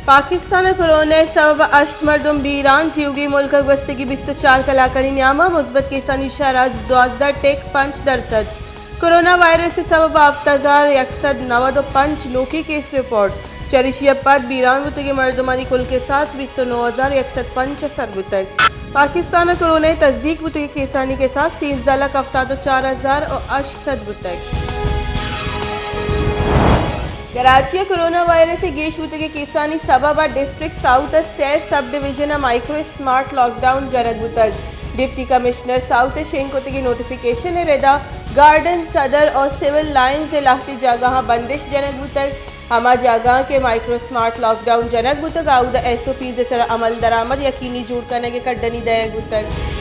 پاکستان ءَ کرونا ءِ سبب ءَ ہشت مردم بیران، تیوگیں ملک ءَ گوستگیں بیست ءُ چار کلاکانی نیام ءَ مثبت کیسانی شرح دوازدہ ٹک پنچ درسد۔ کرونا وائرس ءِ سبب ءَ ہپت ہزار یک سد نود ءُ پنچ نوکیں کیس رپورٹ۔ چریشی ءَ پد بیران بوتگیں مردمانی کل کساس بیست ءُ نو ہزار یک سد پنچ ءَ سر بوتگ۔ پاکستان ءَ کرونا ءِ تصدیق بوتگیں کیسانی کساس سیزدہ لکھ ہفتاد ءُ چار ہزار ءُ ہشت سد بوتگ۔ کراچی ءَ کرونا وائرس ءِ گیش بوتگیں کیسانی سبب ءَ ڈسٹرکٹ ساؤتھ ءِ سئے سب ڈویژن ءَ مائیکرو اسمارٹ لاک ڈاؤن جنگ بوتگ۔ ڈپٹی کمشنر ساؤتھ ءِ شنگ کتگیں نوٹیفیکیشن ءِ ردا گارڈن، صدر ءُ سول لائنز ءِ لہتیں جاگہاں بندش جنگ بوتگ۔ ہما جاگہاں کہ مائیکرو اسمارٹ لاک ڈاؤن جنگ بوتگ، آودا ایس او پیز ءِ سرا عمل درآمد یقینی جوڑ کنگ ءِ کڈنی دئیگ بوتگ۔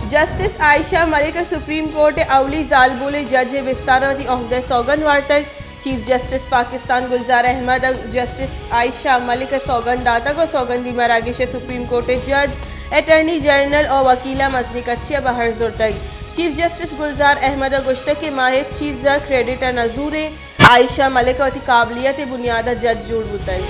جسٹس عائشہ ملک ءَ سپریم کورٹ ءِ اولی زالبولیں جج ءِ بستار ءَ وتی عہدہ ءِ سوگند وارتگ۔ چیف جسٹس پاکستان گلزار احمد ءَ جسٹس عائشہ ملک ءَ سوگند داتگ ءُ سوگندی مراگش ءَ سپریم کورٹ ءِ جج، اٹارنی جنرل ءُ وکیلاں مزنیں کچے ءَ بہر زرتگ۔ چیف جسٹس گلزار احمد ءَ گوشتگ کہ ما ہچ چیز ءَ کریڈٹ ءَ نہ زوریں، عائشہ ملک ءَ وتی قابلیت ءِ بنیاد ءَ جج جوڑ بوتگ۔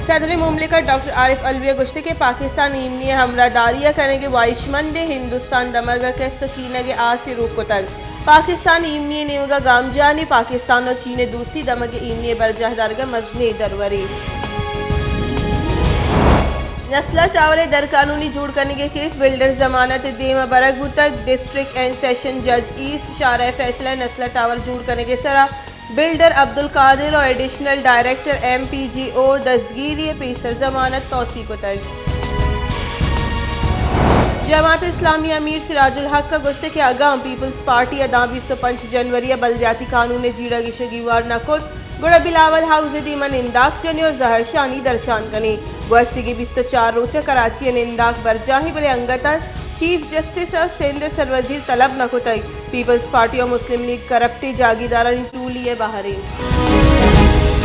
صدر مملکت ڈاکٹر عارف علوی ءَ گوشتگ کہ پاکستان ایمنی ءِ ہمراہداری ءَ کنگ ءِ واہشمند ایں، ہندوستان دمگ ءَ کست ءُ کینگ ءِ آس ءِ روک کتگ۔ پاکستان ایمنی ءِ نیمگ ءَ گامجن ایں، پاکستان ءُ چین ءِ دوستی دمگ ءِ ایمنی ءِ برجاہ دارگ ءِ مزنیں درورے۔ نسلا ٹاور ءِ درقانونی جوڑ کنگ ءِ کیس، بلڈر ضمانت ءِ دیم ءَ برگ بوتگ۔ ڈسٹرکٹ اینڈ سیشن جج ایسٹ شاہراہ ءِ فیصلہ ءَ نسلا ٹاور جوڑ کنگ ءِ سرا بلڈر عبدالقادر ءُ ایڈیشنل ڈائریکٹر ایم پی جی او دزگیری ءِ پیسر ضمانت توسیع کتگ۔ جماعت اسلامی ءِ امیر سراج الحق ءَ گوشتگ کہ اگاں پیپلز پارٹی ءَ داں بیست ءُ پنچ جنوری ءَ بلدیاتی قانون ءِ جیڑہ گیشگی وار نہ کت، گڑا بلاول ہاؤس ءِ دیم ءَ ننداک جنیں ءُ زہرشانی درشان کنیں۔ گوستگیں بیست ءُ چار روچ ءَ کراچی ءَ ننداک برجاہ ایں، بلے انگت ءَ چیف جسٹس ءُ سندھ ءِ سروزیر طلب نہ کتگ۔ پیپلز پارٹی ءُ مسلم لیگ کرپٹیں جاگیردارانی ٹولی ءِ بہر ایں۔